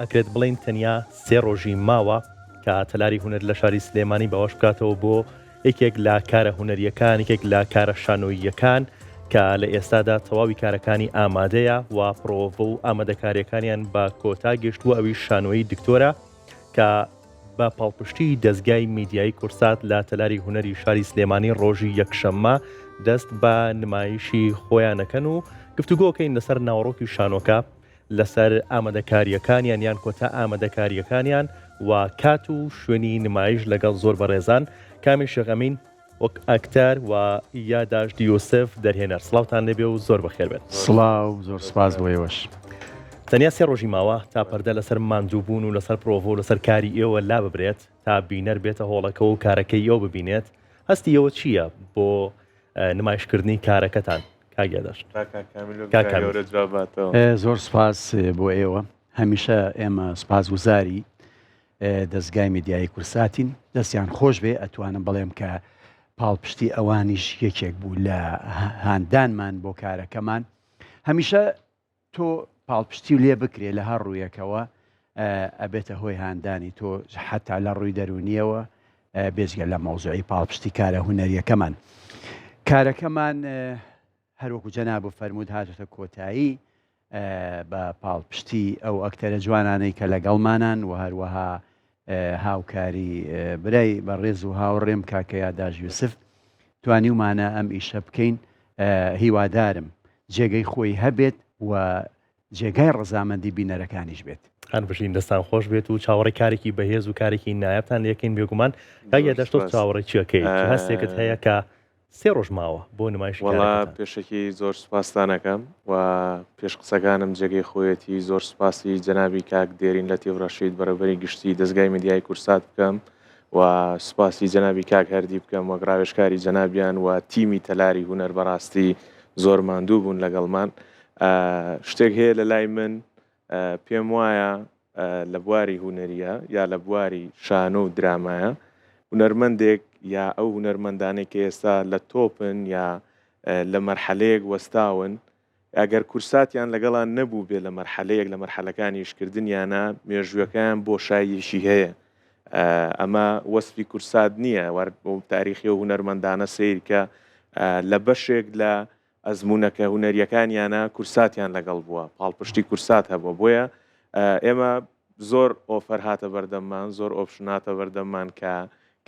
ئەکرێت بڵێین تەنیا سێ ڕۆژی ماوە کە تەلاری هونەر لە شاری سلێمانی باوەش بکاتەوە بۆ یەکێک لە کارە هونەریەکان یەکێک لە کارە شانۆییەکان کە لە ئێستادا تەواوی کارەکانی ئامادەیە و پرۆڤە و ئامادەکاریەکانیان بە کۆتا گەشتووە ئەویش شانۆیی دکتۆرە کە بە پاڵپشتی دەزگای میدیایی کورسات لە تەلاری هونەری شاری سلێمانی ڕۆژی یەکشەممە دەست بە نمایشی خۆیانەکەن و گفتوگۆکەین لەسەر ناوەڕۆکی شانۆکە لەسەر ئامادەکارییەکانیان یان کۆتا ئامادەکارییەکانیان و کات و شوێنی نمایش لەگەڵ زۆر بەڕێزان کامیل شێخ ئەمین وەک ئەکتەر و یاداشت یوسف دەرهێنەر سڵاوتان لێبێ و زۆر بەخێر بێن. سڵاو زۆر سپاس بۆ ئێوەش. تەنیا سێ ڕۆژی ماوە تا پەردە لەسەر ماندووبوون و لەسەر پرۆڤە و لەسەر کاری ئێوە لاببرێت تا بینەر بێتە هۆڵەکەوە و کارەکەی ئێوە ببینێت هەستی ئێوە چییە بۆ نمایشکردنی کارەکەتان کاک یاداشت؟ کاک کامیل. زۆر سپاس بۆ ئێوە هەمیشە ئێمە سپاسگوزاری دەزگای میدیایی کورساتین دەستیان خۆش بێ ئەتوانم بڵێم کە پاڵپشتی ئەوانیش یەکێک بوو لە هاندانمان بۆ کارەکەمان هەمیشە تۆ پاڵپشتی لێ بکرێ لە هەر ڕوویەکەوە ئەبێتە هۆی هاندانی تۆ حتا لە ڕووی دەرونیەوە بێجگە لە مەوزوعی پاڵپشتی کارە هونەریەکەمان کارەکەمان هەروەکو جەناب و فەرموود هاتۆتە کۆتایی بە پاڵپشتی ئەو ئەکتەرە جوانانەی کە لەگەڵمانان و هەروەها هاوکاری برای بەڕێز و هاوڕێم کاکە یاداش یوسف توانیومانە ئەم ئیشە بکەین هیوادارم جێگەی خۆی هەبێت و جێگای ڕەزامەندی بینەرەکانیش بێت. هەر بژین دەستان خۆش بێت و چاوەڕێی کارێکی بەهێز و کارێکی نایابتان لێکەین بێگومان کاک یاداش تۆ چاوەڕێی چیەکەیت هەستێکت هەیە کە سێ ڕۆژ ماوە بۆ نمایشی وەڵا کارەکەتان. پێشەکی زۆر سوپاستان ئەکەم و پێش قسەکانم جێگەی خۆیەتی زۆر سوپاسی جەنابی کاک دێرین لەتیف ڕەشید بەڕێوبەری گشتی دەزگای میدیای کورسات بکەم و سوپاسی جەنابی کاک هەردی بکەم وەک ڕاوێژکاری جەنابیان و تیمی تەلاری هونەر بەڕاستی زۆر ماندوو بوون لەگەڵمان شتێک هەیە لە لای من پێم وایە لە بواری هونەریە یا لە بواری شانۆ و درامایە هونەرمەندێک یا ئەو هونەرمەندانەی کە ئێستا لە تۆپن یا لە مەرحەلەیەک وەستاون ئەگەر کورساتیان لەگەڵان نەبوو بێ لە مەرحەلەیەک لە مەرحەلەکانی ئیشکردنیانە مێژووەکەیان بۆشاییەکی هەیە ئەمە وەسفی کورسات نییە وەر تاریخی و هونەرمەندانە سیرکە لە بەشێک لە ئەزموونەکە هونەریەکانیانە کورساتیان لەگەڵ بووە، پاڵپشتی کورسات هەبووە، بۆیە ئێمە زۆر offer هاتە بەردەممان، زۆر option هاتە بەردەممان کە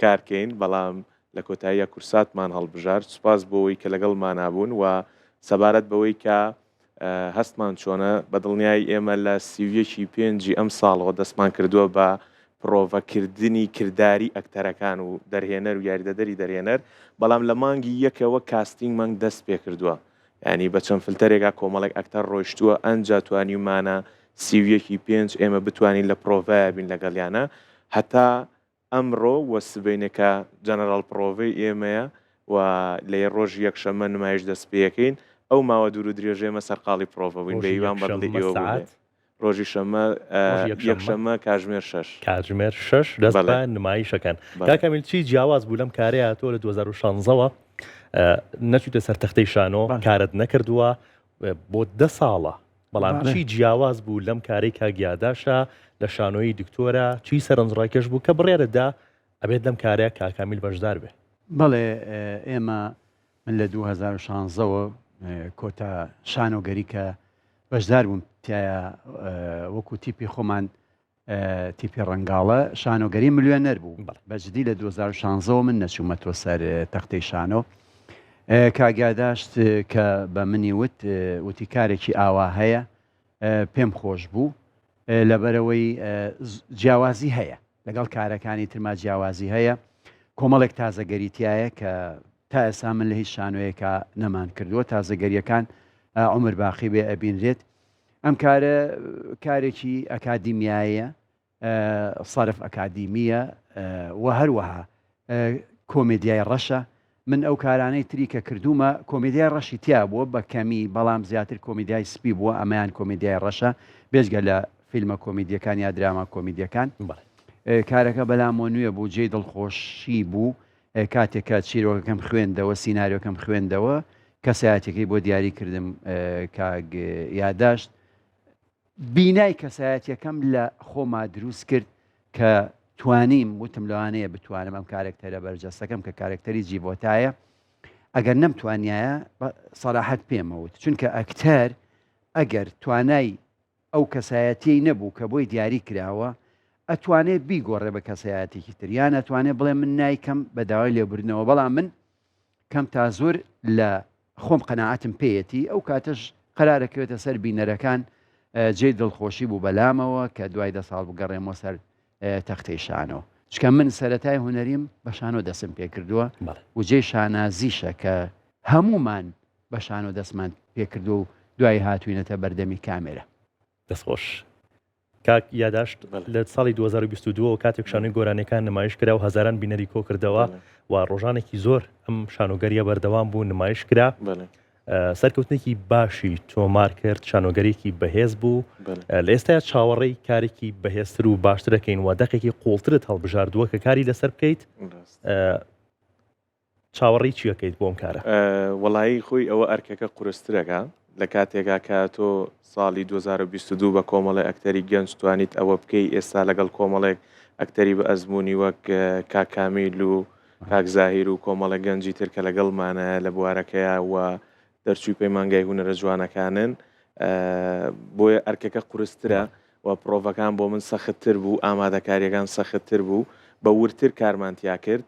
کارکەین، بەڵام لە کۆتاییە کورساتمان هەڵبژارد، سوپاس بۆوەی کە لەگەڵمانا بوون و سەبارەت بەوەی کە هەستمان چۆنە، بە دڵنیایی ئێمە لە 31 ی پێنجی ئەمساڵەوە دەستمان کردووە بە پرۆڤەکردنی کرداری ئەکتەرەکان و دەرهێنەر و یاریدەدەری دەرهێنەر، بەڵام لە مانگی یەکەوە casting مان دەست پێکردووە، یانی بە چەند فلتەرێکا کۆمەڵێک ئەکتەر ڕۆیشتووە، ئەنجا توانیومانە 31 ی پێنج ئێمە بتوانین لە پرۆڤەیا بین لەگەڵیانا هەتا ئەمڕۆ و سبەینێ کە جەنەراڵ پرۆڤەی ئێمەیە و لە ڕۆژی یەکشەممە نمایش دەست پێیەکەین، ئەو ماوە دوور و درێژە ئێمە سەرقاڵی پرۆڤە بووین، ڕۆژی بەهیوام بە دڵی یەکشەممە ئێوە بووبێ. سەعات؟ ڕۆژی شەممە ڕۆژی یەکشەممە یەکشەممە کاژمێر شەش. کاتژمێر شەش دەست بەڵێ بە نمایشەکەن. بەڵێ. کاک ئەمیل چی جیاواز بوو لەم کارەیا تۆ لە 2016 وە نەچوویتە سەر تەختەی شانۆ بەڵێ. کارت نەکردووە بۆ دە ساڵە بەڵام بەڵێ. چی جیاواز بوو لەم کارەی کاک یاداشا لە شانۆیی دکتۆرە چی سەرنجڕاکێش بوو کە بڕیارت دا ئەبێت لەم کارە کاک ئەمیل بەشدار بێ؟ بەڵێ ئێمە من لە 2016 وە کۆتا شانۆگەری کە بەشدار بووم تایە وەکو تیپی خۆمان تیپی ڕەنگاڵە شانۆگەری ملیۆنەر بوو بەجدی لە 2016 من نەچوومەتەوە سەر تەختەی شانۆ کاگاداشت کە بە منی وت وتی کارێکی ئاوا هەیە پێم خۆش بوو لەبەرەوەی جیاوازی هەیە لەگەڵ کارەکانی ترما جیاوازی هەیە کۆمەڵێک تازەگەری تایە کە تا ئێستا من لە هیچ شانۆیەکە نەمان کردووە تازەگەریەکان عمر باقی بێ ئەبینرێت ئەم کارە کارێکی ئەکادیمیایە سەرف ئەکادیمیە و هەروەها کۆمێدیای ڕەشە من ئەو کارانەی تری کە کردوومە کۆمیدیای ڕەشی تیا بووە بە کەمی بەڵام زیاتر کۆمیدیای سپی بووە ئەمەیان کۆمیدیای ڕەشە بێجگە لە فیلمە کۆمیدیەکان یا دراما کۆمیدیەکان کارەکە بەلامەوە نوێ بوو جێی دڵخۆشی بوو کاتێک کە چیرۆکەکەم خوێندەوە سیناریۆکەم خوێندەوە کەسایەتەکەی بۆ دیاری کردم کاک یاداشت. بینای کەسایەتیەکەم لە خۆما دروست کرد کە توانیم وتم لەوانەیە بتوانم ئەم کارەکتەرە بەرجەستەکەم کە کارەکتەری جیڤۆتایە ئەگەر نەمتوانیایە سەراحەت پێمەوت چونکە ئەکتەر ئەگەر توانای ئەو کەسایەتیەی نەبوو کە بۆی دیاری کراوە ئەتوانێ بیگۆڕێ بە کەسایەتێکی تر یان ئەتوانێ بڵێ من نایکەم بە داوای لێبوردنەوە بەڵام من کەم تا زۆر لە خۆم قەناعەتم پێیەتی ئەو کاتەش قەرارەکەوێتە سەر بینەرەکان جێی دڵخۆشی بوو بەلامەوە کە دوای دە ساڵ بگەڕێمەوە سەر تەختەی شانۆ چکە من سەتای هوەریم بە شانۆ دەسم پێکردووە و جێی شانازیشە کە هەمومان بە شانۆ دەستمان پێکردو و دوای هاتوینەتە بەردەمی کامێرە. دەستخۆش. کاک یاداشت لە ساڵی 2022 کاتێک شانۆی گۆرانیەکان نمایش کرا و هەزاران بینەری کۆکردەوە و ڕۆژانێکی زۆر ئەم شانۆگەریە بەردەوام بوو نمایش کرا سەرکەوتنێکی باشی تۆمار کرد شانۆگەرێکی بەهێز بوو لە ئێستا چاوەڕێی کارێکی بەهێزتر و باشترەکەین و دەقێکی قوڵترت هەڵبژاردووە کە کاری لەسەر بکەیت چاوەڕێی چی ئەکەیت بۆ ئەم کارە؟ وەڵایی خۆی ئەوە ئەرکەکە قورسترەکە لە کاتێکا کە تۆ ساڵی 2022 بە کۆمەڵێ ئەکتەری گەنج توانیت ئەوە بکەی ئێستا لەگەڵ کۆمەڵێک ئەکتەری بە ئەزموونی وەک کاک کامیل و کاک زاهیر و کۆمەڵێک گەنجی تر کە لەگەڵمانە لە بوارەکەیا و دەرچووی پەیمانگای هونەرە جوانەکانن بۆیە ئەرکەکە قورسترە و پرۆڤەکان بۆ من سەختتر بوو ئامادەکاریەکان سەختتر بوو بە وردتر کارمان تیا کرد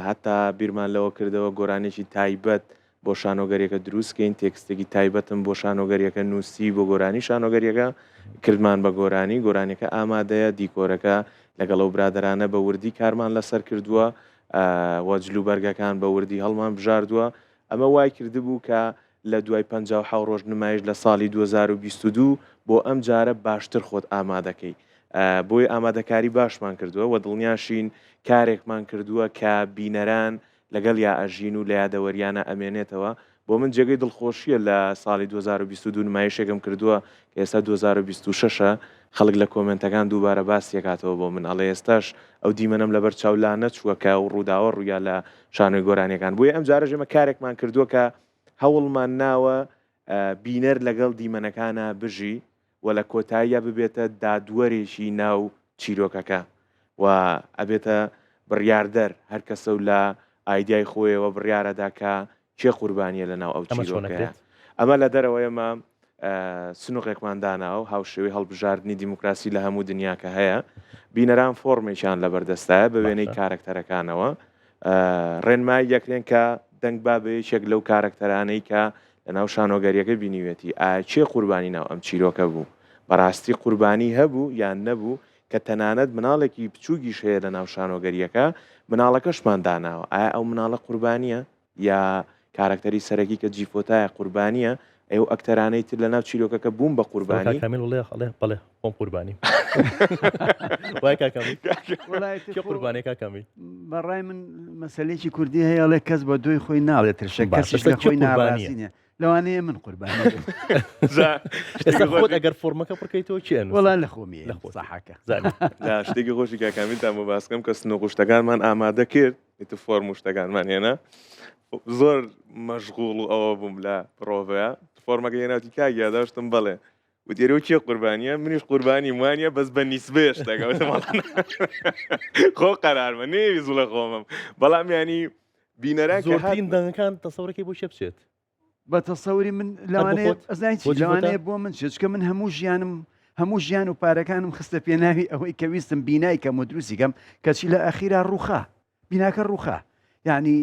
هەتا بیرمان لەوە کردەوە گۆرانیەکی تایبەت بۆ شانۆگەریەکە دروست کەین، تێکستێکی تایبەتم بۆ شانۆگەریەکە نووسی بۆ گۆرانی شانۆگەریەکە کردمان بە گۆرانی، گۆرانیەکە ئامادەیە، دیکۆرەکە لەگەڵ ئەو برادەرانە بە وردی کارمان لەسەر کردووە و جلوبەرگەکان بە وردی هەڵمان بژاردووە، ئەمە وای کردبوو کە لە دوای 57 ڕۆژ نمایش لە ساڵی 2022 بۆ ئەم جارە باشتر خۆت ئامادەکەی. بۆیە ئامادەکاری باشمان کردووە و دڵنیاشین کارێکمان کردووە کە بینەران لەگەڵیا ئەژین و لە یادەوەریانا ئەمێنێتەوە. بۆ من جێگەی دڵخۆشییە لە ساڵی 2022 نمایشێکم کردووە کە ئێستا 2026 ە خەڵک لە کۆمێنتەکان دووبارە باسی ئەکاتەوە بۆ من ئەڵێ ئێستاش ئەو دیمەنەم لەبەر چاو لا نەچووە کە ئەو ڕووداوە ڕوویا لە شانۆی گۆرانیەکان بۆیە ئەم جارەش ئێمە کارێکمان کردووە کە هەوڵمان ناوە بینەر لەگەڵ دیمەنەکانا بژی و لە کۆتاییا ببێتە دادوەرێکی ناو چیرۆکەکە و ئەبێتە بڕیاردەر هەر کەسە و لە ئایدیای خۆیەوە بڕیارەدا کە کێ قوربانیە لە ناو ئەو چیرۆکەیە. ئەمە لە دەرەوە ئێمە سنوقێکمان داناوە هاوشێوەی هەڵبژاردنی دیموکراسی لە هەموو دنیا کە هەیە بینەران فۆرمێکیان لەبەردەستایە بە وێنەی کارەکتەرەکانەوە ڕێنمایی دەکرێن کە دەنگ با بە یەکێک لەو کارەکتەرانەی کە لەناو شانۆگەریەکە بینیوێتی ئایا کێ قوربانی ناو ئەم چیرۆکە بوو؟ بەڕاستی قوربانی هەبوو یان نەبوو کە تەنانەت مناڵێکی بچووکیش هەیە لەناو شانۆگەریەکە مناڵەکەشمان داناوە ئایا ئەو مناڵە قوربانیە یا کارەکتەری سەرەکی کە جیفۆتایە قوربانیە ئەی ئەو ئەکتەرانەی تر لەناو چیرۆکەکە بوون بە قوربانی؟ کاک کامیل وڵێ ئەڵێ بەڵێ خۆم قوربانیم وای کاک کامیل کێ قوربانیە کاک کامیل؟ بەڕای من مەسەلەیەکی کوردی هەیە ئەڵێ کەس بە دوی خۆی ناڵێ ترشە کەسیش لە خۆی ناڕازی نییە لەوانەیە من قوربانی ئێستا خۆت ئەگەر فۆرمەکە پڕکەیتەوە کێ ئەنووسێ؟ وەڵا لە خۆمی لە خۆت ساحەکە شتێکی خۆشی کاک کامیلتان بۆ باس کەم کە سنوق و شتەکانمان ئامادە کرد ئیتر فۆرم و شتەکانمان هێنا زۆر مەشغوڵ و ئەوە بووم لە پرۆڤەیە فۆرمەکە هێناوتی کاک یاداشتم بەڵێ وتی ئەرێ کێ قوربانیە منیش قوربانیم وانە بەس بە نیسبەیە شتەکە وتم وەڵا خۆ قەرارمە نەیەوی زوڵە خۆمم بەڵام ینی بینەران کە زۆرترین دەنگەکان تەسەورەکەی بۆ کێ بچێت؟ بە تەسەوری من لەوانەیە ئەزانی چی لەوانەیە بۆ من چێت چکە من هەموو ژیانم هەموو ژیان و پارەکانم خستە پێناوی ئەوەی کە ویستم بینای کەم و دروستی کەم کەچی لە ئەخیرا ڕووخا بیناکە ڕووخا یعنی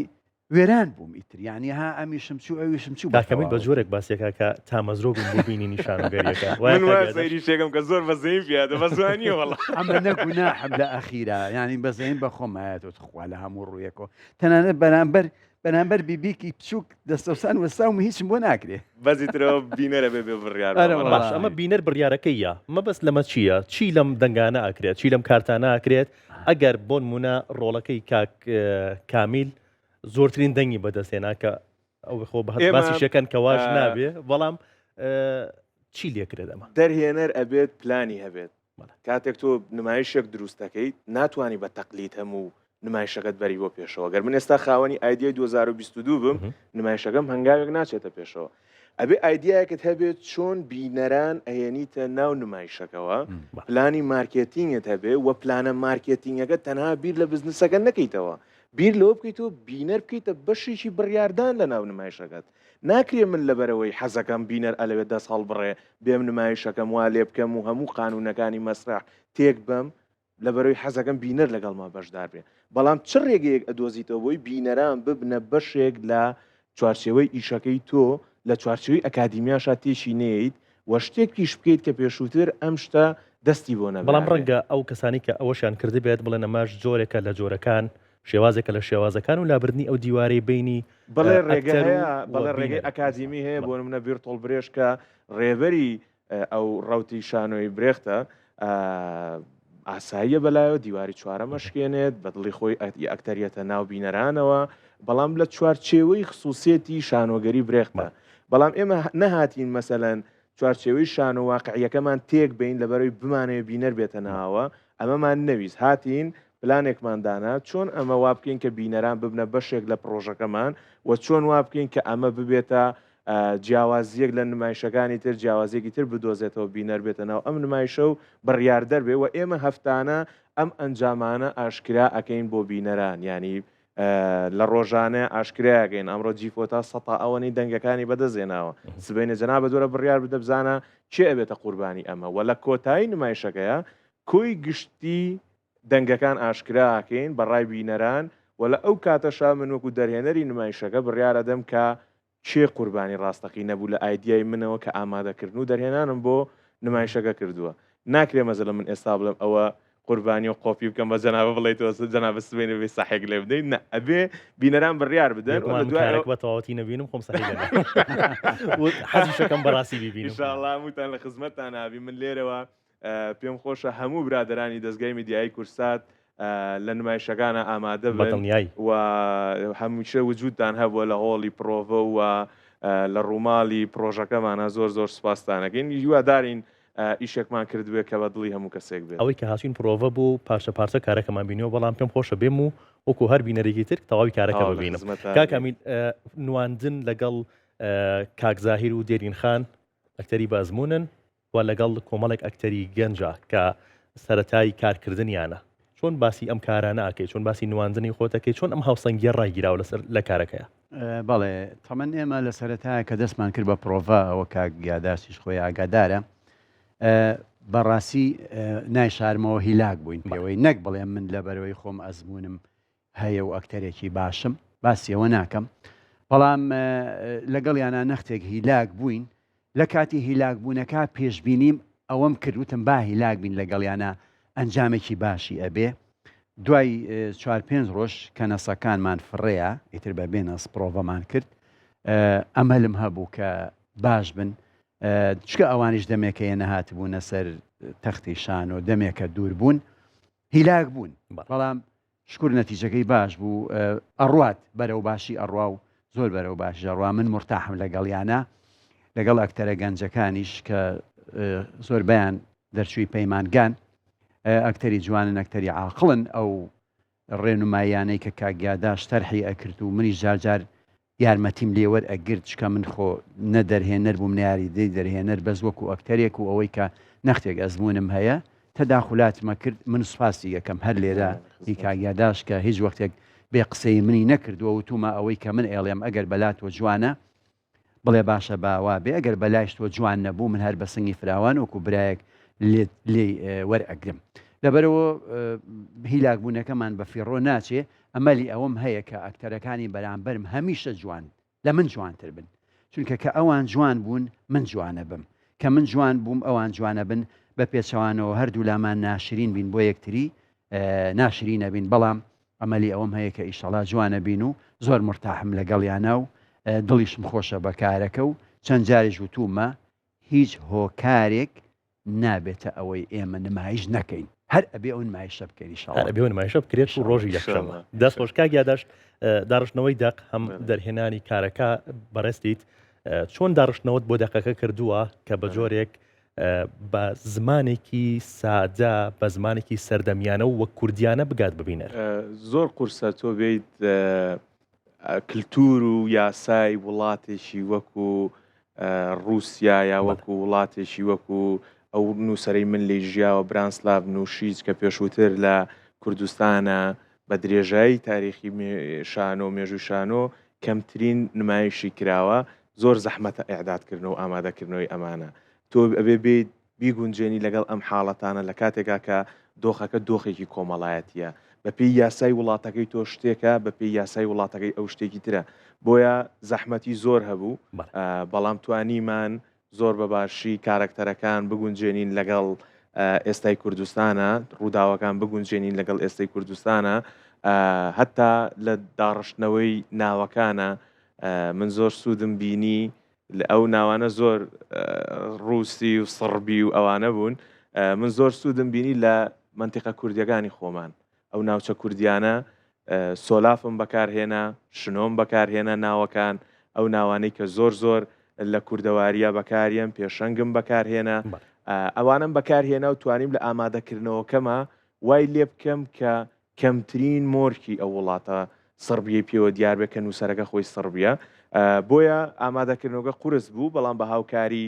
وێران بووم ئیتر یعنی ها ئەمیشم چوو ئەویشم چوو کاکەمیل بە جۆرێک باسیەکە کە تامەزرۆ بووم بۆ بینینی شانۆگەریەکە من وا سەیری شێکم کە زۆر بەزەیم پیادە بە زوانیە وەڵا ئەمە نە گوناحم لە ئەخیرا یعنی بەزەیم بە خۆم هاتۆ تخوا لە هەموو ڕوویەکەوە تەنانەت بەرامبەر بەرامبەر بیبیکی بچووک دەستەوسان وەستاوم و هیچم بۆ ناکرێ. بەس ئیترەوە بینەرە بێ بێ بڕیار بە ئەرە وەڵا. باش ئەمە بینەر بڕیارەکەی یە مەبەست لەمە چییە چی لەم دەنگانە ئەکرێت چی لەم کارتانە ئەکرێت ئەگەر بۆنمونە ڕۆڵەکەی کاک کامیل زۆرترین دەنگی بەدەستهێنا کە ئەو خۆ بە ئێمە باسیشەکەن کە واش نابێ بەڵام چی لێکرێت ئەمە؟ دەرهێنەر ئەبێت پلانی هەبێت کاتێک تۆ نمایشێک دروست دەکەیت ناتوانانی بە تەقلید هەموو نمایشەکەت بەری بۆ پێشەوە گەر من ئێستا خاوەنی ئایدیای 2022 بم نمایشەکەم هەنگاوێک ناچێتە پێشەوە. ئەبێ ئایدیایەکت هەبێت چۆن بینەران ئەهێنیتە ناو نمایشەکەوە، پلانی مارکێتینگت هەبێ و پلانە مارکێتینگەکە تەنها بیر لە بزنسەکە نەکەیتەوە، بیر لەوە بکەیتەوە بینەر بکەیتە بەشێکی بڕیاردان لە ناو نمایشەکەت. ناکرێ من لەبەرئەوەی حەزەکەم بینەر ئەلەوێ دەست هەڵبڕێ بێم نمایشەکەم وا لێ بکەم و هەموو قانوونەکانی مەسرەح تێک بەم لەبەرەوەی حەزەکەم بینەر لەگەڵما بەشدار بێ بەڵام چ ڕێگەیەک ئەدۆزیتەوە بۆی بینەران ببنە بەشێک لە چوارچێوەی ئیشەکەی تۆ لە چوارچێوەی ئەکادیمیاشا تێکی نەیەیت و شتێکیش بکەیت کە پێشووتر ئەم شتە دەستی بۆ بەڵام نەبرابێ. ڕەنگە ئەو کەسانەی کە ئەوەشیان کردبێت بڵێن ئەمەش جۆرێکە لە جۆرەکان، شێوازێکە لە شێوازەکان و لابردنی ئەو دیوارەی بەینی بەڵێ ڕێگە ئەکتەر و هەیە، و بەڵێ ڕێگەی بینەر. ئەکادیمی هەیە، بەڵێ. بۆ نمونە بیرتۆڵ برێشت کە ڕێبەری ئەو ڕەوتی شانۆی برێختە ئاساییە بەلایەوە دیواری چوارەم ئەشکێنێت، بە دڵی خۆی ئەکتەریەتە ناو بینەرانەوە، بەڵام لە چوارچێوەی خسوسیەتی شانۆگەری برێختە. بەڵام ئێمە نەهاتین مەسەلەن چوارچێوەی شانۆ واقعیەکەمان تێک بەین لەبەرەوەی بمانەوێ بینەر بێتە ناوە، ئەمەمان نەویست. هاتین پلانێکمان دانا چۆن ئەمە وا بکەین کە بینەران ببنە بەشێک لە پڕۆژەکەمان و چۆن وا بکەین کە ئەمە ببێتە جیاوازییەک لە نمایشەکانی تر، جیاوازییەکی تر بدۆزێتەوە بینەر بێتە ناو ئەم نمایشە و بڕیاردەر بێ و ئێمە هەفتانە ئەم ئەنجامانە ئاشکرا ئەکەین بۆ بینەران یانی لە ڕۆژانە ئاشکرای ئەکەین ئەمڕۆ جیفۆتا سەتا ئەوەنەی دەنگەکانی بەدەست هێناوە سبەینێ جەنابت وەرە بڕیار بدە بزانە کێ ئەبێتە قوربانی ئەمە و لە کۆتایی نمایشەکەیا کۆی گشتی دەنگەکان ئاشکرا ئەکەین بە ڕای بینەران و لە ئەو کاتەشا من وەکو دەرهێنەری نمایشەکە بڕیار ئەدەم کە کێ قوربانی ڕاستەقینە بوو لە ئایدیای منەوە کە ئامادەکردن و دەرهێنانم بۆ نمایشەکە کردووە. ناکرێ مەسەلەن من ئێستا بڵێم ئەوە قوربانیە و قۆپی بکەم بە جەنابت بڵێی تۆ جەنابت سبەینێ بێی سەحێک لێ بدەی، نا ئەبێ بینەران بڕیار بدەن و بێگومان لە من دوای کارەک ئەوە بە تەواوەتی نەبینم خۆم سەحی لێ ناکەم و حەزیشەکەم بەڕاستی بیبینم. ئیشاڵڵا هەمووتان لە خزمەتتان ئەبین. من لێرەوە پێم خۆشە هەموو برادەرانی دەزگای میدیایی کورسات لە نمایشەکانە ئامادە بە بن دڵنیایی. و هەمیشە وجودتان هەبووە لە هۆڵی پڕۆڤە و لە ڕووماڵی پڕۆژەکەمانە زۆر زۆر سوپاستان ئەکەین هیوادارین ئیشێکمان کردبێ کە بە دڵی هەموو کەسێک بێت. ئەوەی کە هاتوین پڕۆڤە بوو و پارچە پارچە کارەکەمان بینیوە بەڵام پێم خۆشە بێم و وەکو هەر بینەرێکی تر تەواوی کارەکە تەواو لە ببینم. خزمەتان کاک بین. ئەمین نواندن لەگەڵ کاک زاهیر و دێرین خان ئەکتەری بە ئەزموونن و لەگەڵ کۆمەڵێک ئەکتەری گەنجە کە سەرەتای کارکردنیانە چۆن باسی ئەم کارانە ئەکەی چۆن باسی نواندنی خۆت ئەکەی چۆن ئەم هاوسەنگیە ڕاگیراوە لەسەر لە کارەکەیا؟ بەڵێ تەمەن ئێمە لە سەرەتایە کە دەستمان کرد بە پرۆڤە ئەوە کاک یاداشتیش خۆی ئاگادارە بەڕاستی نایشارمەوە هیلاک بووین پێوەی نەک بڵێم من لەبەرەوەی خۆم ئەزمونم هەیە و ئەکتەرێکی باشم باسی ئەوە ناکەم بەڵام لەگەڵیانە نەختێک هیلاک بووین لە کاتی هیلاک بوونەکە پێشبینیم ئەوەم کرد وتم با هیلاک بین لەگەڵیانە ئەنجامێکی باشی ئەبێ دوای چوار پێنج ڕۆژ کە نەسەکانمان فڕەیە ئیتر بە بێ نەس پرۆڤەمان کرد ئەمەلم هەبوو کە باش بن چکە ئەوانیش دەمێکە نەهاتبوونە سەر تەختی شان و دەمێکە دوور بوون هیلاک بوون بەڵام شکور نەتیجەکەی باش بوو ئەڕوات بەرەو باشی ئەڕوا و زۆر بەرەو باشیش ئەڕوا من مورتاحم لەگەڵیانە لەگەڵ ئەکتەرە گەنجەکانیش کە زۆربەیان دەرچووی پەیمانگان ئەکتەری جوانن ئەکتەری عاقڵن ئەو ڕێنماییانەی کە کاک یاداش تەرحی ئەکرد و منیش جارجار یارمەتیم لێ وەر ئەگرت چکە من خۆ نە دەرهێنەر بووم نە یاریدەی دەرهێنەر بەس وەکو ئەکتەرێک و ئەوەی کە نەختێک ئەزموونم هەیە تەداخولاتمە کرد من سوپاسی ئەکەم هەر لێرە هی کاک یاداش کە هیچ وەختێک بێ قسەی منی نەکردووە وتومە ئەوەی کە من ئێڵێم ئەگەر بەلاتۆ جوانە بڵێ باشە با وا بێ ئەگەر بەلایش تۆ جوان نەبوو من هەر بە سنگی فراوان وەکو برایەک لێت لێی وەر ئەگرم لەبەرەوە هیلاک بوونەکەمان بە فیڕۆ ناچێ ئەمەلی ئەوەم هەیە کە ئەکتەرەکانی بەرامبەرم هەمیشە جوان لە من جوانتر بن چونکە کە ئەوان جوان بوون من جوانەبم کە من جوان بووم ئەوان جوانەبن بە پێچەوانەوە هەردوولامان ناشرین بین بۆ یەکتری ناشرینەبین بەڵام ئەمەلی ئەوەم هەیە کە ئیشەڵا جوانەبین و زۆر مورتاحم لەگەڵیانا و دڵیشم خۆشە بە کارەکە و چەند جاریش وتوومە هیچ هۆکارێک نابێتە ئەوەی ئێمە نمایش نەکەین هەر ئەبێ ئەو نمایشە بکەین ئیشەڵا. هەر ئەبێ ئەو نمایشە بکرێت و ڕۆژی یەکشەممە. دەست خۆش کاک یاداشت داڕشتنەوەی دەق هەم دەرهێنانی کارەکە بەڕێزتیت چۆن داڕشتنەوەت بۆ دەقەکە کردووە کە بە جۆرێک بە زمانێکی سادە بە زمانێکی سەردەمیانە و وەک کوردیانە بگات بە بینەر. زۆر قورسە تۆ بێیت کلتور و یاسای وڵاتێکی وەکو. ڕووسیا یا وەکو وڵاتێکی وەکو ئەو نووسەرەی من لێی ژیاوە برانسلاڤ نوشیچ کە پێشووتر لە کوردستانە بە درێژایی تاریخی شانۆ مێژووی شانۆ کەمترین نمایشی کراوە زۆر زەحمەتە ئیعدادکردنەوە و ئامادەکردنەوەی ئەمانە تۆ ئەبێ بێیت بیگونجێنی لەگەڵ ئەم حاڵەتانە لە کاتێکا کە دۆخەکە دۆخێکی کۆمەڵایەتییە بەپێی یاسای وڵاتەکەی تۆ شتێکە بەپێی یاسای وڵاتەکەی ئەو شتێکی ترە بۆیە زەحمەتی زۆر هەبوو بەڵام توانیمان زۆر بە باشی کارەکتەرەکان بگونجێنین لەگەڵ ئێستای کوردستانە ڕووداوەکان بگونجێنین لەگەڵ ئێستای کوردستانە هەتا لە داڕشتنەوەی ناوەکانە من زۆر سوودم بینی لە ئەو ناوانە زۆر ڕووسی و سڕبی و ئەوانە بوون من زۆر سوودم بینی لە مەنتیقە کوردیەکانی خۆمان ئەو ناوچە کوردیانە سۆلافم بەکارهێنا شنۆم بەکارهێنا ناوەکان ئەو ناوانەی کە زۆر زۆر لە کوردەواریە بەکاریان پێشەنگم بەکارهێنا ئەوانم بەکارهێنا و توانیم لە ئامادەکردنەوەکەمە وای لێ بکەم کە کەمترین مۆرکی ئەو وڵاتە سڕبیەی پێوە دیار بێت کە نووسەرەکە خۆی سڕبیە بۆیە ئامادەکردنەوەکە قورس بوو بەڵام بە هاوکاری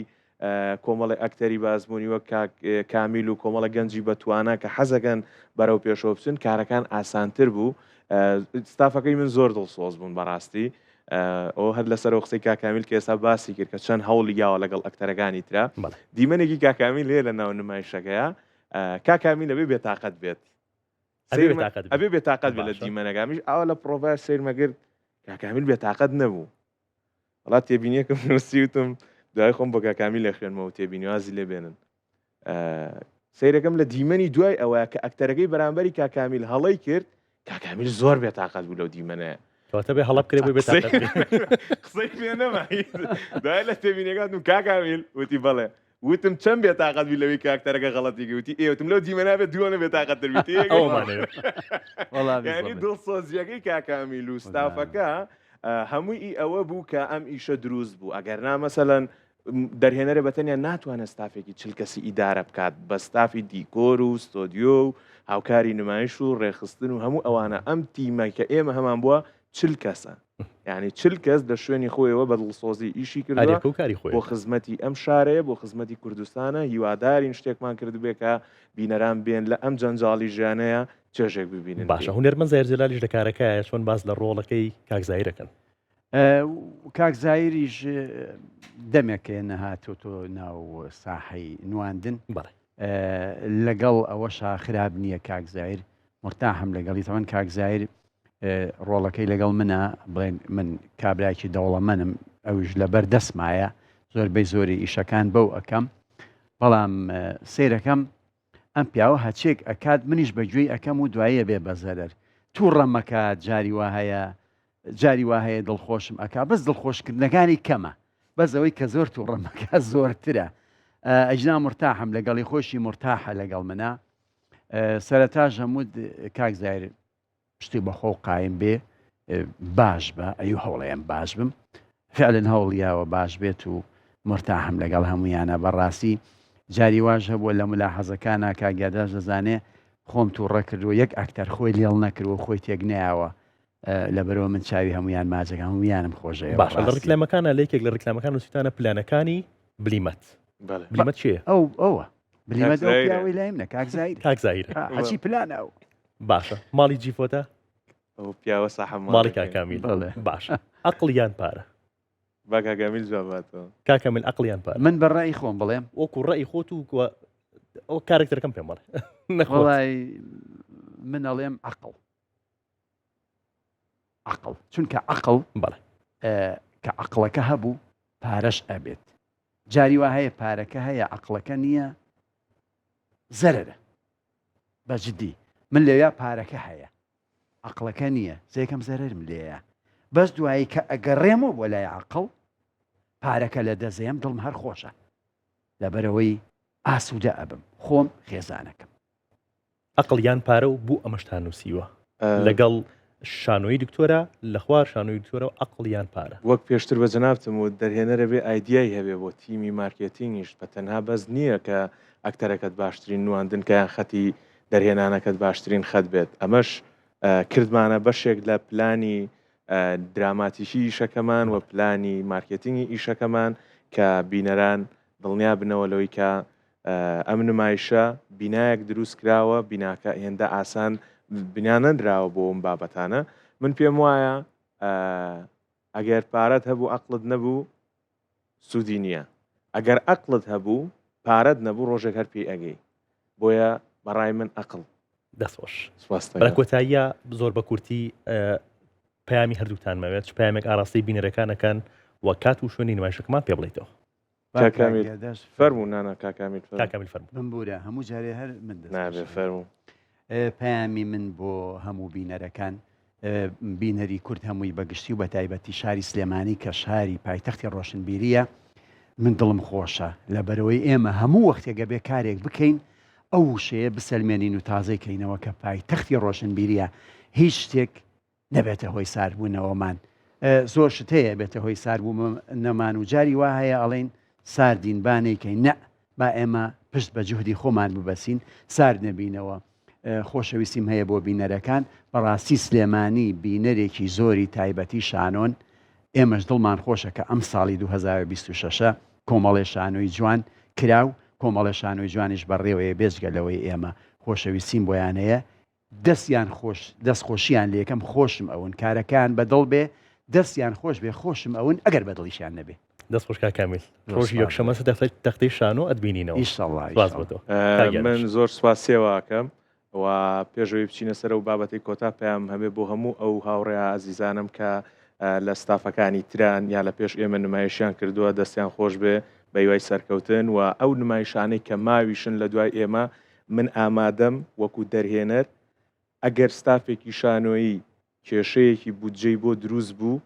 کۆمەڵی ئەکتەری بازموونی وەک کاک کامیل و کۆمەڵە گەنجی بەتوانە کە حەزەکەن بەرەو پێشەوە بچن کارەکان ئاسانتر بوو ستافەکەی من زۆر دڵسۆز بوون بەڕاستی ئەو هەر لەسەر قسەی کاکامیل کە ئێستا باسی کرد کە چەند هەوڵی یاوە لەگەڵ ئەکتەرەکانی ترا دیمەنێکی کاکامیل هەیە لە ناو نمایشەکەیە کاکامیل ئەبێ بێتاقەت بێت ئەبێ بێتاقەت بێت لە دیمەنەکە میش ئاوا لە پرۆڤای سەیرمەگرت کاکامیل بێتاقەت نەبوو وڵات تێبینیەکەم نووسیوتم دوای خۆم بۆ کاکامیل لە خوێنمەوە تێبینیوازی لێ بێنن سەیرەکەم لە دیمەنی دوای ئەوە کە ئەکتەرەکەی بەرامبەری کاکامیل هەڵەی کرد کاکامیل زۆر بێتاقەت بوو لەو دیمەنەیە کەواتە بێ هەڵە بکرێ بۆی بێتاقەت بێ. قسەی پێ نەما دوای لە تێبینیەکاتم کاکامیل وتی بەڵێ وتم چەند بێتاقەت بی لەوەی کاکتەرەکە غەڵەتی کرد وتی ئێ وتم لەو دیمەنە بێت دووەنە بێتاقەتتر بی تێگەی ئەوەمانەوێت وەڵا یعنی بزەبت. دڵسۆزیەکەی کاکامیل و ستافەکە هەمووی ئی ئەوە بوو کە ئەم ئیشە دروست بوو ئەگەر نا مەسەلەن دەرهێنەرە بەتەنیا ناتوانێت ستافێکی چل کەسی ئیدارە بکات بە ستافی دیکۆر و ستۆدیۆ و هاوکاری نمایش و ڕێکخستن و هەموو ئەوانە ئەم تیمە کە ئێمە هەمان بووە چل کەسە یعنی چل کەس لە شوێنی خۆیەوە بە دڵسۆزی ئیشی کردووە هەریەکە و کاری خۆی بۆ خزمەتی ئەم شارەیە بۆ خزمەتی کوردستانە هیوادارین شتێکمان کردبێ کە بینەران بێن لە ئەم جەنجاڵی ژیانەیە چێژێک ببینن باشە هونەرمەند زاهیر جەلالیش لە کارەکەیە چۆن باس لە ڕۆڵەکەی کاک زاهیرەکەن کاک زاهیریش دەمێکێ نەهاتۆتۆ ناو ساحەی نواندن بەڵێ لەگەڵ ئەوەشا خراپ نییە کاک زاهیر مرتاحم لەگەڵی تەوەن کاک زاهیر ڕۆڵەکەی لەگەڵ منە بڵێن من کابراکی دەوڵەمەنم ئەوش لەبەر دەستمایە زۆربەی زۆری ئیشەکان بەو ئەەکەم بەڵام سیرەکەم ئەم پیاوە هەچێک ئەکات منیش بە گوێی ئەکەم و دوایە بێ بە زەرەر تووڕە مەکات جاری وا هەیە جاری وا هەیە دڵخۆشم ئەکا بەس دڵخۆشکردنەکانی کەمە بەس ئەوەی کە زۆر تووڕە مەکا زۆرترە ئەجنا مرتاحم لەگەڵی خۆشی مرتاحە لەگەڵ منە سەرەتاش هەموو کاک زایر شتی بەخۆ قایم بێ باش بە ئەی هەوڵەیەم باش بم فعلن هەوڵیاوە باش بێت و مرتاحم لەگەڵ هەمویانە بەڕاستی جاری واش هەبووە لە ملاحەزەکانە کاک یاداش دەزانێ خۆم تووڕە کردووە یەک ئەکتەر خۆی لێڵ نەکردووە خۆی تێک نەیاوە لەبەرەوە من چاوی هەمویان ماچەکە هەمویانم خۆشەوێ باشە لە ڕیکلامەکانە لە یەکێک لە ڕیکلامەکان نووسیتانە پلانەکانی بلیمەت بلیمەت چییە؟ ئەو ئەوە بلیمەت ئەو پیاوەی لای منە کاک زاهیر کاک زاهیر هەچی پلانە ئەو باشە ماڵی جیفۆتە ئەو پیاوە ساحە ماڵی کاک کامیل باشە ئەقڵ یان پارە با کاک کامیل جواب باتەوە کاک کامیل ئەقڵ یان پارە من بە ڕای خۆم بڵێم وەکو ڕای خۆت و ئەو کارکتەرەکەم پێم بڵێ نەخۆڵای من ئەڵێم عقل عقل چونکە عقل بەڵێ کە عقلەکە هەبوو پارەش ئەبێت جاری وا هەیە پارەکە هەیە عقلەکە نییە زەرەرە بە جدی من لەویا پارەکە هەیە عەقڵەکە نییە زێکەم زەرەرم لێیە بەس دوایی کە ئەگەڕێمەوە بۆ لای عەقڵ پارەکە لە دەزێم دڵم هەر خۆشە لەبەرەوەی ئاسوودە ئەبم خۆم خێزانەکەم. ئەقڵ یان پارە و بۆ ئەمەشتان نووسیوە لەگەڵ شانۆی دکتۆرە لە خوار شانۆی دکتۆرە و ئەقڵ یان پارە. وەک پێشتر بە جەنابتم وت دەرهێنەرە بێ ئایدیای هەبێ بۆ تیمی مارکێتینگیش بە تەنها بەس نییە کە ئەکتەرەکەت باشترین نواندن کە یان خەتی دەرهێنانەکەت باشترین خەت بێت ئەمەش کردمانە بەشێک لە پلانی دراماتیکی ئیشەکەمان و پلانی مارکێتینگی ئیشەکەمان. کە بینەران دڵنیا بنەوە لەوەی کە ئەم نمایشە بینایەک دروست کراوە، بیناکە هێندە ئاسان بنیا نەنراوە بۆ ئەم بابەتانە. من پێم وایە ئەگەر پارەت هەبوو ئەقڵت نەبوو سوودی نییە، ئەگەر ئەقڵت هەبوو پارەت نەبوو ڕۆژێک هەر پێی ئەگەی. بۆیە بەڕای من ئەقڵ. دەست خۆش. لە کۆتاییە زۆر بە کورتی پەیامی هەردووکتان مەوێت چ پەیامێک ئاراستەی بینەرەکان ئەکەن و کات و شوێنی نمایشەکەمان پێ بڵیتەوە. کاک کامیل فەرموو نانا کاک کامیل فەرموو. کاک کامیل فەرموو. بمبورە هەموو جارێ هەر من دەست نابێ فەرموو. پەیامی من بۆ هەموو بینەرەکان بینەری کورد هەمووی بە گشتی و بە تایبەتی شاری سلێمانی کە شاری پایتەختی ڕۆشنبیریە من دڵم خۆشە لەبەرەوەی ئێمە هەموو وەختێک ئەبێ کارێک بکەین ئەو وشەیە بسەلمێنین و تازەی کەینەوە کە پایتەختی ڕۆشنبیریە هیچ شتێک نەبێتە هۆی ساردبوونەوەمان زۆر شت هەیە بێتە هۆی ساردبوونەمان و جاری وا هەیە ئەڵێن ساردین با نەیکەین نە با ئێمە پشت بە جوهدی خۆمان ببەسین سارد نەبینەوە خۆشەویستیم هەیە بۆ بینەرەکان بەڕاستی سلێمانی بینەرێکی زۆری تایبەتی شانۆن ئێمەش دڵمان خۆشە کە ئەم ساڵی 2026 کۆمەڵێ شانۆی جوان کرا و کۆمەڵێ شانۆی جوانیش بەڕێوەیە بێجگە لەوەی ئێمە خۆشەویستیم بۆیان هەیە دەستیان خۆش دەست خۆشیان لێکەم خۆشم ئەون کارەکەیان بە دڵ بێ دەستیان خۆش بێ خۆشم ئەون ئەگەر بە دڵیشیان نەبێ. دەست خۆش کاک کامیل ڕۆژی یەکشەممە سەر تەختەی شانۆ ئەتبینینەوە ئیشەڵا سپاس بۆ تۆ کاک من یادش. زۆر سوپاسیەوە ئەکەم و پێش ئەوەی بچینە سەر ئەو بابەتەی کۆتا پەیامم هەبێ بۆ هەموو ئەو هاوڕێ ئازیزانم کە لە ستافەکانی تران یا لە پێش ئێمە نمایشیان کردووە دەستیان خۆش بێ بە هیوای سەرکەوتن و ئەو نمایشانەی کە ماویشن لە دوای ئێمە من ئامادەم وەکو دەرهێنەر ئەگەر ستافێکی شانۆیی کێشەیەکی بودجەی بۆ دروست بوو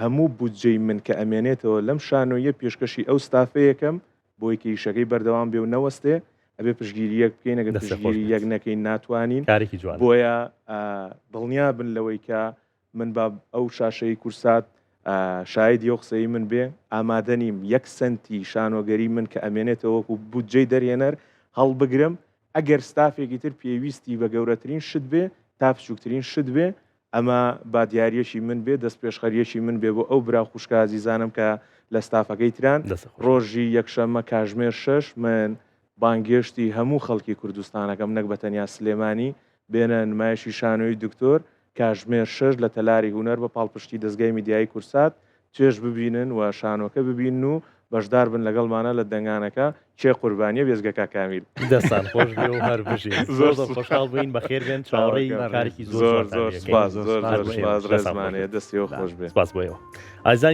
هەموو بودجەی من کە ئەمێنێتەوە لەم شانۆییە پێشکەشی ئەو ستافەیەکەم بۆی کە ئیشەکەی بەردەوام بێ و نەوەستێ ئەبێ پشتگیری یەک بکەین ئەگەر دەستت خۆش پشتگیری بێت. یەک نەکەین ناتوانین کارێکی جوانە. بۆیە دڵنیا بن لەوەی کە من با ئەو شاشەی کورسات شایدی ئەو قسەی من بێ ئامادە نیم یەک سەنتی شانۆگەری من کە ئەمێنێتەوە وەکو بودجەی دەرهێنەر هەڵبگرم ئەگەر ستافێکی تر پێویستی بە گەورەترین شت بێ تا بچووکترین شت بێ ئەمە با دیاریەکی من بێ دەست پێشخەریەکی من بێ بۆ ئەو برا خوشکە ئازیزانم کە لە ستافەکەی تران ڕۆژی یەکشەممە کاژمێر شەش من بانگێشتی هەموو خەڵکی کوردستانەکەم نەک بە تەنیا سلێمانی بێنە نمایشی شانۆیی دکتۆر کاژمێر شەش لە تەلاری هونەر بە پاڵپشتی دەزگای میدیایی کورسات چێژ ببینن و شانۆکە ببینن و بەشدار بن لەگەڵمانا لە دەنگانەکە کێ قوربانیە بێجگە کاک کامیل. دەستان خۆش بێ و هەر بژین. زۆر زۆر خۆشحاڵ بووین بەخێر بێن چاوەڕێی کارێکی زۆر زۆر زۆر سپاس زۆر زۆر سپاس ڕێزمانەیە دەستی ئێوە خۆش بێ. سپاس بۆ ئێوە ئازیزانی.